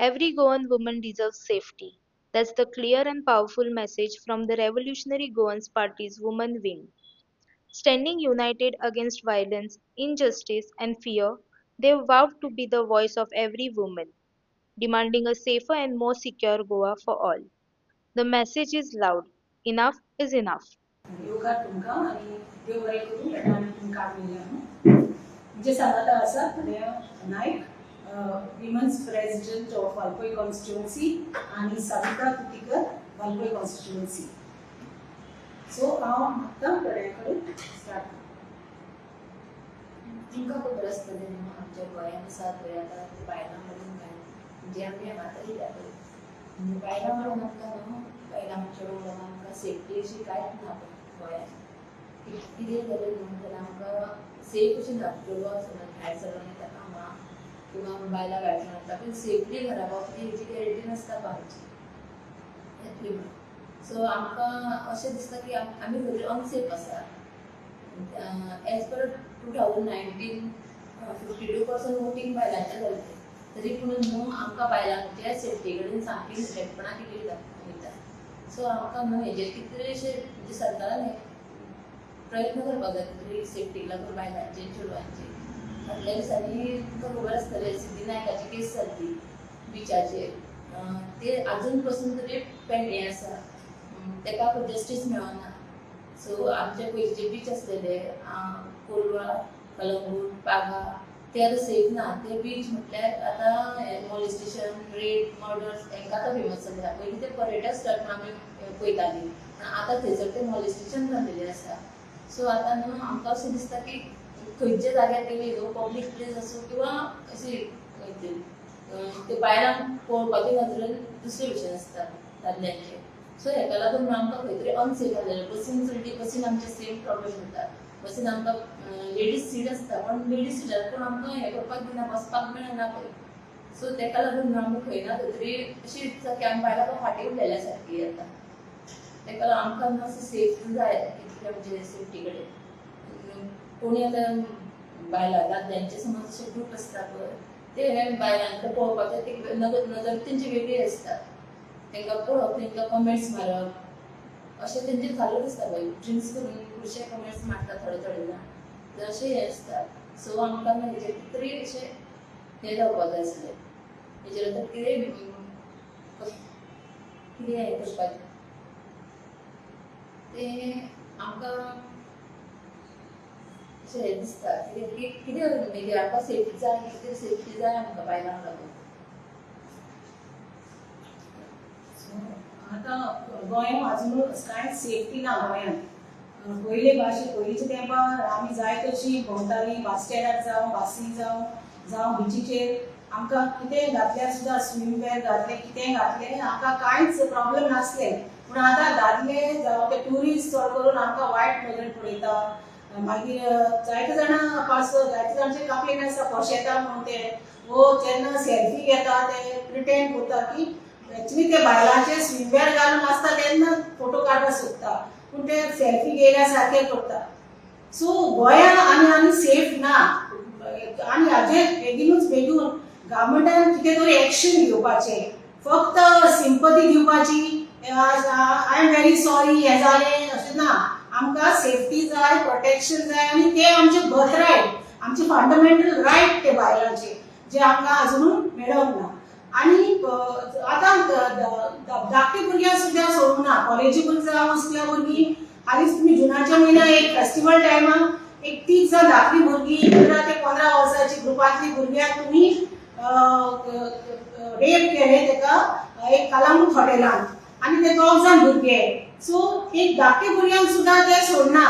Every Goan woman deserves safety. That's the clear and powerful message from the Revolutionary Goans Party's Women Wing. Standing united against violence, injustice, and fear, they vowed to be the voice of every woman, demanding a safer and more secure Goa for all. The message is loud: enough is enough. येवकार तुमकां आनी देव बरें करूं. आनी आमी तुमकां मेळया न्हू. म्हजें सांगाता आसा Pranaya Naik, women's president of Valpoi constituency, आनी साविता कुटीकर, वालपोय कॉन्स्टिट्युएन्सी. सो हांव आतां प्रणया कडेन स्टार्ट करता. तुमकां खबर आसतलें न्हू, आमच्या गोंयान आसा पळय आतां ते बायलां मरून काय म्हणजे आमी हांगा येयल्या पळय, म्हणजे बायलां मरून आमकां न्हू, बायलां चेडवां आमकां सेफ्टी अशी कांयच ना पळय गोंयान. कितें जालें न्हू जाल्यार आमकां सेफ अशी ना. चेडवां समज भायर सरून येता कामाक किंवा बायलां भायर सरून येता, पूण सेफली घरा पावतली हेची गॅरंटी नासता पळय आमची, येतली म्हणून. सो आमकां अशें दिसता की आमी खंय तरी अनसेफ आसा. As per 2019, 52% voting बायलांचें जाल्लें, तरी पूण न्हू आमकां बायलांच्या सेफ्टी कडेन सामकी निग्लेक्टपणां केली वयता. सो आमकां न्हू हेजेर कितें तरी अशें म्हणजे सरकारान हे प्रयत्न करपाक जाय कितें तरी सेफ्टीक लागून बायलांचे, चेडवांचे. फाटल्या दिसांनी तुमकां खबर आसतलें, सिद्धी नायकाची केस जाल्ली बिचाचेर. ते आजून पसून तरी पेंडींग आसा, तेका जस्टीस मेळना. सो आमचे पयलींचे बीच आसलेले कोलवा, कलंगूट, बागा, ते आतां सेफ ना. ते बीच म्हटल्यार आतां मॉलिस्टेशन, रेप, मर्डर्स हेंकां आतां फेमस जाल्या. पयलीं ते पर्यटक स्थळ म्हूण आमी पळयतालीं, पूण आतां थंयसर ते मॉलिस्टेशन जाल्लेलें आसा. सो आतां न्हू आमकां अशें दिसता की खंयच्या जाग्यार गेली न्हू, पब्लीक प्लेस आसूं किंवा अशी ते बायलांक पळोवपाच्या नदरेन दुसरे भशेन आसता दादल्यांचे. सो हेका लागून म्हणून आमकां खंय तरी अनसेफ जालेलें. बसीन चडली, बसीन आमचे सेम प्रॉब्लेम जाता. बसीन आमकां लेडीज सीट आसता, पण लेडीज सिटार पूण आमकां हें करपाक दिना, बसपाक मेळना पळय. सो तेका लागून म्हणून आमकां खंय ना खंय तरी अशी दिसता की आमी बायलां फाटीं उरलेल्या सारकी आतां. तेका लागून आमकां न्हू अशें सेफ जाय कितले म्हणजे सेफ्टी कडेन. कोणी आतां बायलां दादल्यांचे समज अशे ग्रूप आसता पळय, ते बायलांकडे पळोवपाचे ती नदर नदर तेंची वेगळी आसता. तांकां पळोवप, तांकां कमेंट्स मारप, अशें तेंचे चालूच आसता पळय. ड्रिंक्स करून खुबशे कमेंट्स मारता थोडे थोडे जाण, तर अशें हें आसता. सो आमकां न्हू हेजेर तरी अशें हें जावपाक जाय आसलें. हेजेर आतां कितें हें करपाचें तें आमकां अशें हें दिसता कितें की कितें मागीर आमकां सेफ्टी जाय, कितें सेफ्टी जाय आमकां बायलांक लागून. सो आतां गोंयांत अजून कांयच सेफ्टी ना गोंयांत. पयले भाशेन पयलींच्या तेंपार आमी जाय तशी भोंवतालीं, बस स्टँडार जावं, बसी जावं, जावं बिचीचेर. आमकां कितेंय घातल्यार सुद्दां, स्विम वेर घातलें, कितेंय घातलें, आमकां कांयच प्रॉब्लेम नासलें. पूण आतां दादले जावं ते ट्युरिस्ट चड करून आमकां वायट नदरेन पळयता. मागीर जायते जाणां पास, जायते जाणांचे कंप्लेन आसता, पोशेता म्हणून ते वो जेन्ना सेल्फी घेता ते प्रिटेंड करता की एक्चुली ते बायलांचे स्विमवेअर घालून आसता तेन्ना फोटो काडपाक सोदता, पूण ते सेल्फी घेयल्या सारके करता. सो गोंयांत आनी आनी सेफ ना आनी हाजेर बेगीनूच बेगीन गव्हर्मेंटान कितें तरी एक्शन घेवपाचें. फक्त सिंपती दिवपाची, "I am very sorry, हें जालें," अशें ना. आमकां सेफ्टी जाय, प्रोटेक्शन जाय आनी ते आमचे बर्थ रायट, आमचे फंडामेंटल रायट ते बायलांचे, जे आमकां अजून मेळोंक ना. आनी आतां धाकटी भुरग्यांक सुद्दां सोडूंक ना, कॉलेजी भुरगीं जावं, स्कुला भुरगीं. हालींच तुमी जुनाच्या म्हयन्याक एक फेस्टिवल टायमाक एक तीग जाण धाकटी भुरगीं, 11 ते 15 वर्सांची ग्रुपांतली भुरग्यांक तुमी रेप केले तेका एक कलंगूट हॉटेलान आनी ते दोग जाण भुरगे. सो एक धाकटे भुरग्यांक सुद्दां ते सोडना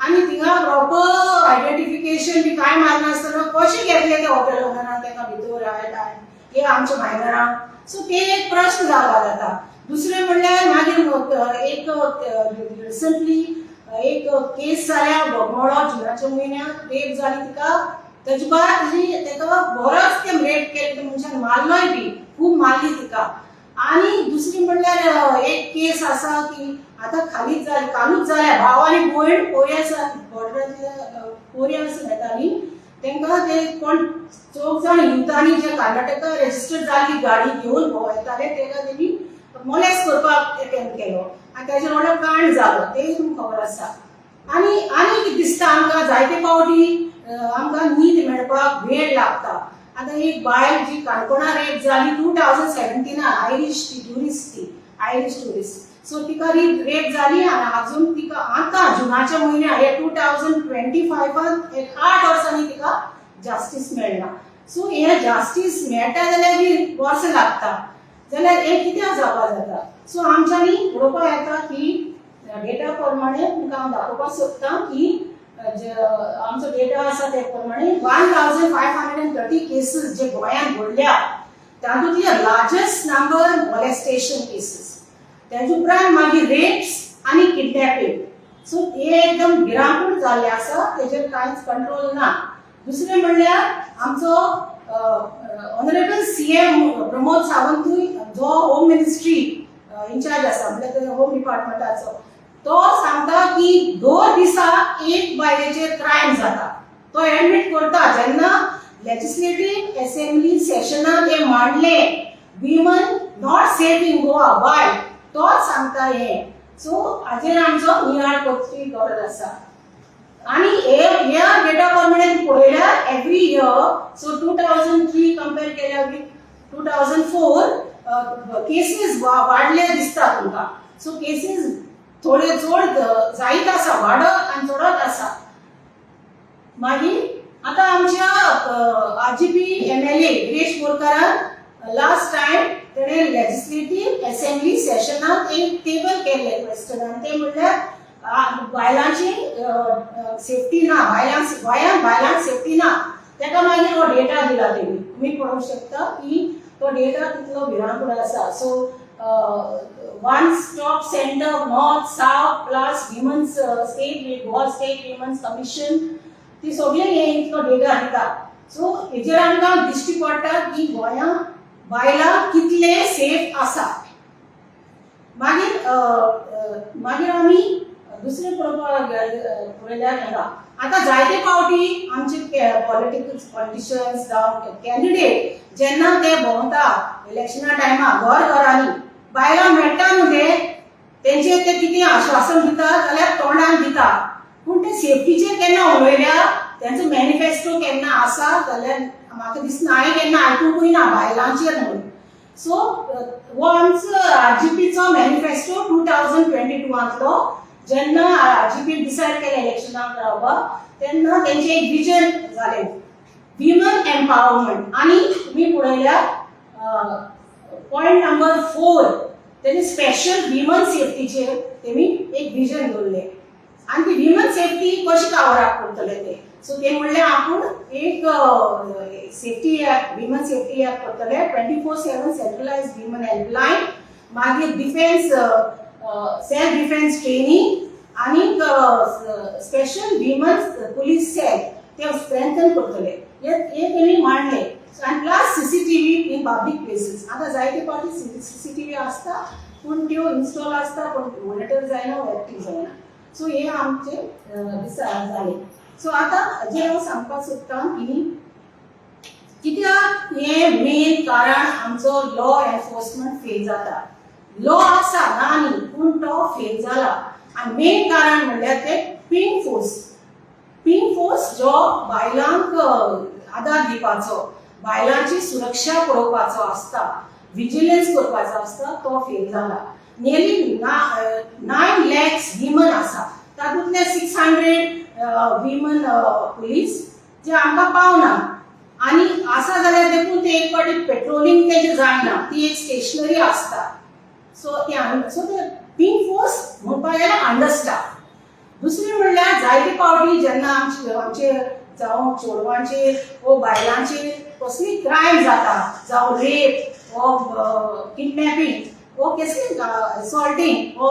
आनी थिंगा प्रॉपर आयडेंटिफिकेशन बी कांय मारनासतना कशें घेतले ते हॉटेल ओनरान तेका भितर हे आमच्या मायनरांक? सो ते एक प्रश्न जावपाक जाता. दुसरें म्हणल्यार मागीर एक रिसंटली एक केस जाल्या बोगमोळो, जुनाच्या म्हयन्याक रेप जाली तिका. तेजे बाद तुजी तेका बरोच ते रेप केले, ते मनशान मारलोय बी, खूब मारली तिका. आनी दुसरी म्हणल्यार एक केस आसा की आतां खालीच जाली, कालूच जाल्या, भाव आनी भयण पोरयां बॉर्डरांतल्या पोरयां येताली. तांकां ते कोण चौग जाण युथांनी जे कर्नाटका रजिस्टर जाल्ली गाडी घेवन भोंवयताले, ताका तेणी मोलेस करपाक अटेम्प्ट केलो आनी ताजेर व्हडलो कांड जालो, तें तुमकां खबर आसा. आनी आनी कितें दिसता आमकां, जायते फावटी आमकां नीद मेळपाक वेळ लागता. आतां एक बायल जी काणकोणा रेप जाली 2017, आयरीश ती ट्युरिस्ट, ती आयरीश ट्युरिस्ट. सो तिका रेप जाली आनी अजून तिका आतां जुनाच्या म्हयन्या हे 2025 एक 8 वर्सांनी तिका जास्टीस मेळना. सो हे जास्टीस मेळटा जाल्यार बी वर्सां लागता, जाल्यार हें कित्याक जावपा जाता? सो आमच्यांनी पळोवपाक येता की डेटा प्रमाणे तुमकां हांव दाखोवपाक सोदतां की आमचो डेटा आसा ते प्रमाणे 1530 cases जे गोंयांत घडल्या, तातूंतले लार्जस्ट नंबर मोलेस्टेशन केसीस, तेजे उपरांत मागीर रेप्स आनी किडनॅपिंग. सो हे एकदम भिरांकूळ जाल्लें आसा, तेजेर कांयच कंट्रोल ना. दुसरें म्हणल्यार आमचो ऑनरेबल सीएम प्रमोद सावंतूय, जो होम मिनिस्ट्री इन्चार्ज आसा, म्हणल्यार होम डिपार्टमेंटाचो, तो सांगता की दर दिसा एक बायलेचेर क्रायम जाता. तो एडमीट करता. जेन्ना लेजिस्लेटीव असेंब्ली सेशनात हे मांडले, "Women not safe in Goa, why?" तोच सांगता हे. सो हाजेर आमचो नियाळ करची गरज आसा. आणि हे ह्या डेटा प्रमाणे पळयल्यार every year, so 2003 compare केल्यार विथ 2004, केसीस वाडले दिसता तुमकां. सो केसीस थोडे चड जायत आसा, वाडत आनी चडत आसा. मागीर आतां आमच्या आरजीपी एमएलए विरेश बोरकारान लास्ट टायम तेणे लेजिस्लेटीव असेंब्ली सेशनात एक टेबल केल्ले क्वेश्चन, आनी ते म्हणल्यार बायलांची सेफ्टी ना, बायलांक, गोंयांत बायलांक सेफ्टी ना. ताका मागीर हो डेटा दिला तेणी. तुमी पळोवंक शकता की तो डेटा कितलो भिरांकूळ आसा. So one stop center, north, south, plus women's state, Goa State Women's Commission, ती सगळे हे इतलो डेटा दिता. सो हेजेर आमकां दिश्टी पडटा की गोंयांत बायलां कितले सेफ आसा. मागीर अ, अ, मागीर आमी दुसरें पळोवपाक पळयल्यार हांगा आतां जायते फावटी आमचे पॉलिटिकल पॉलिटिशियन्स जावं कॅन्डिडेट जेन्ना ते भोंवता इलेक्शना टायमार घर घरांनी, बायलां मेळटा न्हू, ते तेंचे ते कितें आश्वासन दिता जाल्यार तोंडान दिता, पूण ते सेफ्टीचेर केन्ना उलयल्या? तेंचो मॅनिफेस्टो केन्ना आसा जाल्यार म्हाका दिसना, हांवें केन्ना आयकुंकूय ना बायलांचेर म्हणून. सो हो आमचो आरजीपीचो मॅनिफेस्टो 2022, जेन्ना आरजीपी डिसायड केलें इलेक्शनाक रावपाक, तेन्ना तेंचें एक विजन जालें, विमन एम्पावरमेंट. आनी तुमी पळयल्यार पॉयंट नंबर 4, तेणी स्पेशल विमन सेफ्टीचेर तेमी एक विजन दवरलें आनी ती विमन सेफ्टी कशी कवर अप करतले ते. सो ते म्हणलें आपूण एक safety app, women safety app करतले, 24/7 centralize women helpline, मागीर डिफेन्स सेल्फ डिफेन्स ट्रेनिंग आनीक स्पेशल विमन्स पुलीस सेल ते स्ट्रेंथन करतले, हे हे तेणी मांडले. आनी plus CCTV in public places. आतां जायते फावटी सीसीटीव्ही आसता, पूण त्यो इन्स्टॉल आसता, पूण मॉनिटर जायना, एक्टीव जायना. सो हे आमचे दिसा जाले. सो आतां जे हांव सांगपाक सोदतां की कित्याक हें मेन कारण आमचो लॉ एनफोर्समेंट फेल जाता. लॉ आसा, ना न्ही, पूण तो फेल जाला आनी मेन कारण म्हणल्यार ते पिंक फोर्स. पिंक फोर्स जो बायलांक आदार दिवपाचो, बायलांची सुरक्षा पळोवपाचो आसता, विजिलन्स करपाचो आसता, तो फेल जाला. नियरली 9 लॅक्स विमन आसा, तातूंतले 600 विमन पुलीस जे आमकां पावना. आनी आसा जाल्यार देखून ते एक फावटी पेट्रोलिंग तेजें जायना, ती एक स्टेशनरी आसता. सो ते सो ते पिंक फोर्स म्हणपाक गेल्यार अंडरस्टाफ. दुसरें म्हणल्यार जायते फावटी जेन्ना आमचे आमचे जावं चेडवांचेर वो बायलांचेर कसली क्रायम जाता, जावं रेप वो किडनॅपिंग वो कसली असॉल्टींग वो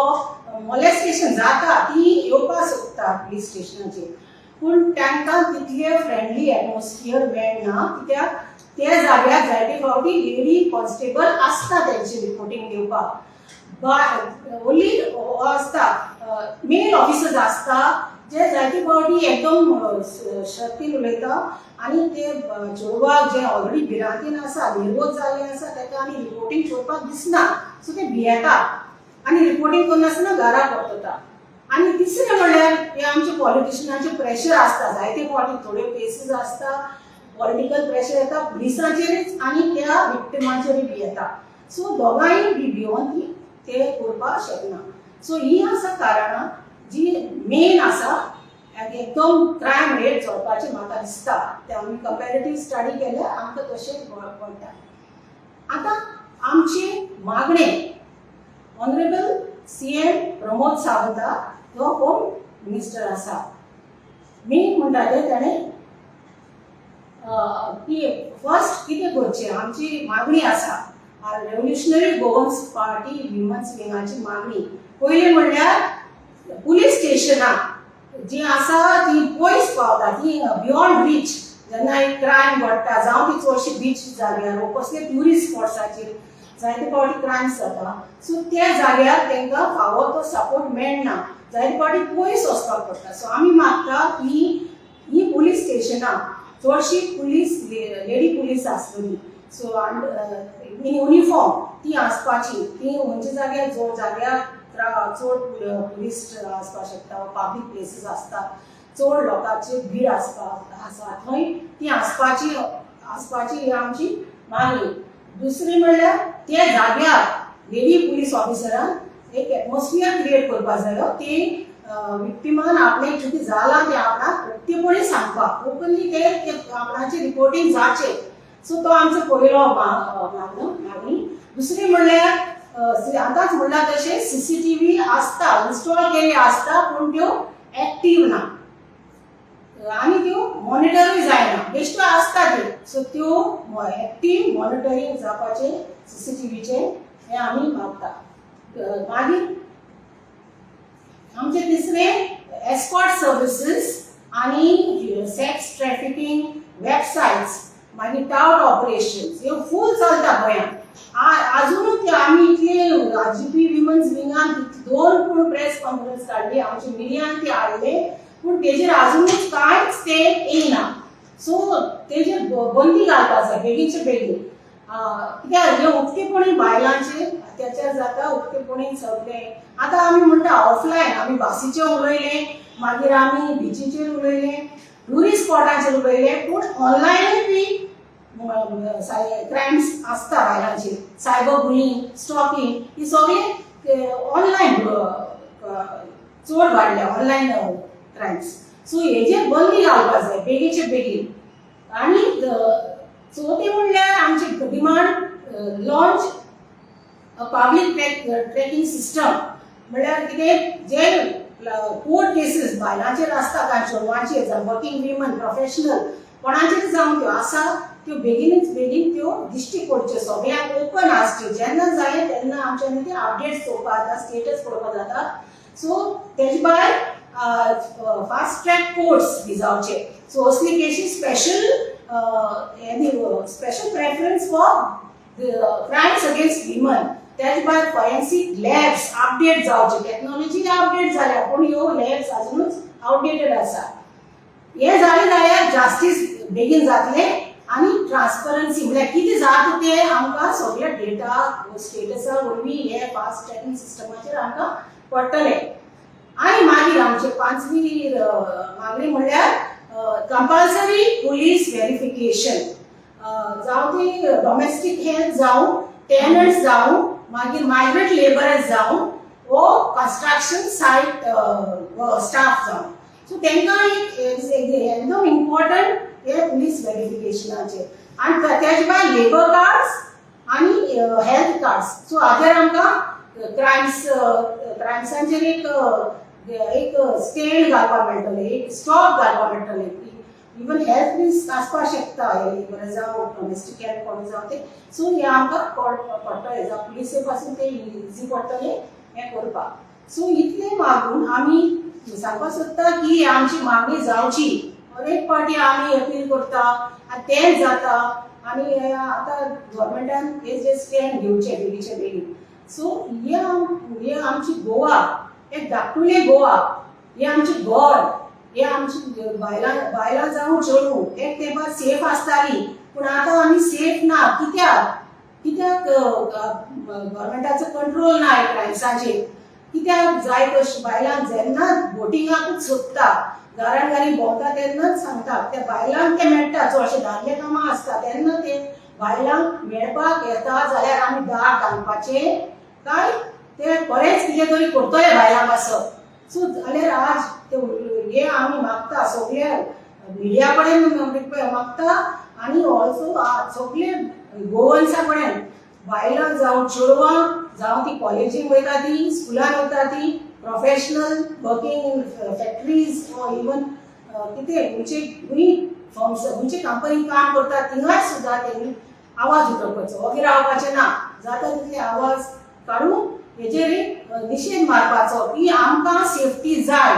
मोलेस्टेशन जाता, ती येवपाक सोदता पुलीस स्टेशनाचेर, पूण तांकां तितले फ्रेंडली एटमॉस्फियर मेळना, कित्याक त्या जाग्यार जायते फावटी लेडी कॉन्स्टेबल आसता तेंचे रिपोर्टिंग दिवपाक, ओन्ली आसता, मेल ऑफिसर्स आसता. जे जायते फावटी एकदम शर्तीन उलयता आनी ते चेडवाक जे ऑलरेडी भिरांतीन आसा, निर्वोज जाल्ले आसा, ताका आनी रिपोर्टींग करपाक दिसना. सो ते भियेता आनी रिपोर्टींग करनासतना घरा परतता. आनी तिसरें म्हणल्यार हे आमचे पॉलिटिशियनांचे प्रेशर आसता. जायते फावटी थोड्यो केसीस आसता, पॉलिटिकल प्रेशर येता पुलिसांचेरच आनी त्या विक्टिमांचेरूय बी येता. सो दोगांय बी भियोन ती ते करपाक शकना. सो ही आसा कारणां जी मेन आसा एकदम क्रायम रेट चडपाचें म्हाका दिसता. ते आमी कंपॅरेटीव स्टडी केल्यार आमकां तशें कळटा. आतां आमची मागणें, ऑनरेबल सीएम प्रमोद सावंता जो होम मिनिस्टर आसा, मेन म्हणटा ते ताणें की फर्स्ट कितें करचें, आमची मागणी आसा, रेव्होल्युशनरी गोवन्स पार्टी विमन्स विंगाची मागणी पयलीं म्हणल्यार पुलीस स्टेशनां जी आसा ती पयस पावता, ती बियॉन्ड रीच. जेन्ना एक क्रायम घडटा, जावं ती चडशी बीच जाग्यार वो कसले ट्युरिस्ट स्पॉट्साचेर जायते फावटी क्रायम्स जाता, सो त्या जाग्यार तांकां फावो तो सपोर्ट मेळना. जायते फावटी पयस वचपाक पडटा. सो आमी मागता की ही पुलीस स्टेशनां चडशी पुलीस लेडी पुलीस आसतली, सो इन युनिफॉर्म ती आसपाची. ती खंयच्या जाग्यार, जो जाग्यार चड पुलीस आसपाक शकता, पब्लीक प्लेसीस आसता, चड लोकांची भीड आसपाक आसा, थंय ती आसपाची आसपाची ही आमची मागणी. दुसरी म्हणल्यार त्या जाग्यार लेडी पुलीस ऑफिसरान एक एटमॉस्फियर क्रिएट करपाक जायो. ती विक्टिमान आपणें कितें जालां तें आपणाक उक्तेपणी सांगपाक, ओपनली ते ते आपणाचें रिपोर्टींग जावचें. सो तो आमचो पयलो मागणी. दुसरी म्हणल्यार आतांच म्हणलां तशें सीसीटीव्ही आसता, इन्स्टॉल केल्ले आसता, पूण त्यो एक्टीव ना आनी त्यो मॉनिटरूय जायना, बेश्ट्यो आसता त्यो. सो त्यो एक्टीव मॉनिटरींग जावपाचें सीसीटीव्हीचें हें आमी मागता. मागीर आमचें तिसरें एस्कॉर्ट सर्विसीस आनी सेक्स ट्रॅफिकींग वेबसायट्स, मागीर टावट ऑपरेशन्स ह्यो फूल चलता गोंयांत. आजुनूय ते आमी इतले आरजीपी विमन्स विंगान दोन पूण प्रेस कॉन्फरन्स काडली, आमच्या मिडियान ते हाडले, पूण तेजेर आजुनूच कांयच ते येयना. सो तेजेर बंदी घालपाक जाय बेगीनचे बेगीन, कित्याक हे उक्तेपणी बायलांचेर अत्याचार जाता उक्तेपणी सगळे. आतां आमी म्हणटा ऑफलायन आमी बसीचेर उलयले, मागीर आमी बिचीचेर उलयले, ट्युरिस्ट स्पॉटाचेर उलयले, पूण ऑनलायनूय बी क्रायम्स आसता बायलांचेर. सायबर बुलिंग, स्टॉकिंग ही सगळे ऑनलायन चड वाडल्या ऑनलायन क्रायम्स. सो हेजेर बंदी घालपाक जाय बेगीनचे बेगीन. आनी चवथें म्हणल्यार आमची demand, launch public tracking system. म्हणल्यार कितें, जे कोर्ट केसीस बायलांचेर आसता, कांय चेडवांचेर जावं वर्किंग विमन, प्रोफेशनल कोणाचेर जावं त्यो आसा, त्यो बेगीनच बेगीन त्यो दिश्टी पडच्यो, सगळ्यांक ओपन आसच्यो. जेन्ना जाय तेन्ना आमच्यांनी ते अपडेट्स चोवपाक जाता, स्टेटस पळोवपाक जाता. सो तेजे भायर फास्ट ट्रॅक कोर्ट्स बी जावचे. सो असली केशी special special preference for crimes against women. त्याच भायर फॉरेन्सीक लॅब्स अपडेट जावचे. टेक्नॉलॉजी अपडेट जाल्या, पूण ह्यो लॅब्स अजुनूच आउटडेटेड आसा. हे जालें जाल्यार जास्टीस बेगीन जातलें आनी ट्रान्सपरन्सी म्हळ्यार कितें जाता तें आमकां सगळे डेटा स्टेटसा वरवीं हे फास्ट ट्रॅकिंग सिस्टमाचेर आमकां पडटलें. आनी मागीर आमचे पांचवी मागणी म्हणल्यार कंपल्सरी पुलीस व्हेरिफिकेशन, जावं ती डॉमेस्टीक हेल्प जावं, टेनंट्स जावं, मागीर मायग्रंट लेबरर्स जावं वो कन्स्ट्रक्शन सायट स्टाफ जावं, सो तांकां एक एकदम इम्पॉर्टंट हे पुलीस व्हेरिफिकेशनाचेर. आनी त्याचे भायर लेबर कार्ड्स आनी हेल्थ कार्ड्स. सो हाजेर आमकां क्रायम्सांचेर एक एक स्टँड घालपाक मेळटलें, एक स्टॉप घालपाक मेळटलें. इवन हेल्थ रिस्क आसपाक शकता हे लेबर जावं, डॉमेस्टीक हेल्प कोण जावं ते. सो हे आमकां पडटलें, जावं पुलिसे पासून ते इजी पडटलें हें करपाक. सो इतलें मागून आमी सांगपाक सोदता की आमची मागणी जावची. हर एक पावटी आमी अपील करता आनी तेंच जाता. आनी हे आतां गव्हर्मेंटान हे जे स्टँड घेवचे बेगीचे बेगीन. सो हे हे आमची गोवा एक धाकटुलें गोवा. हे आमचें घर, हे आमची बायलां, बायलां जावं चेडूं एक तेंपार सेफ आसताली, पूण आतां आमी सेफ ना. कित्याक? कित्याक गव्हर्मेंटाचो कंट्रोल ना क्रायम्साचेर. कित्याक जाय कशी बायलांक जेन्ना बोटिंगाकूच सोदता, घरान घारी भोंवता तेन्नाच सांगता, त्या बायलांक ते मेळटा. चडशे दादले कामां आसता तेन्ना ते बायलांक मेळपाक येता जाल्यार आमी दार घालपाचें काय ते बरेंच कितें तरी करतले बायलां पासत. सो जाल्यार आज ते हे आमी मागता, सगळे मिडिया कडेन मागता आनी ऑल्सो सगळे गोवन्सा कडेन, बायलां जावं चेडवां जावं ती कॉलेजीक वयता, ती स्कुलान वयता, ती professional working in factories or even कितें खंयचे खंय फर्म्स, खंयचे कंपनी काम करता, थिंगाय सुद्दां तेणी आवाज उठोवपाचो, ओगी रावपाचें ना. जाता तितले आवाज काडून हेजेर एक निशेध मारपाचो की आमकां सेफ्टी जाय.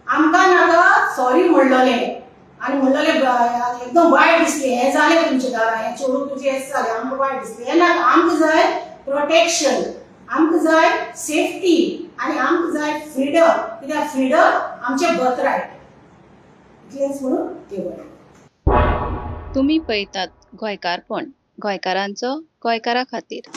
आमकां नाका सॉरी म्हणलेलें आनी म्हणलेलें एकदम वायट दिसलें, हें जालें तुमच्या दारां, हें चेडूं तुजें हें जालें, आमकां वायट दिसलें, हें नाका. आमकां जाय प्रोटेक्शन, आमकां जाय सेफ्टी आनी आमकां जाय फ्रिडम, कित्याक फ्रिडम आमचें बर्थ रायट. इतलेंच म्हणून देव बरें. तुमी पळयतात गोंयकारपण, गोंयकारांचो गोंयकारा खातीर.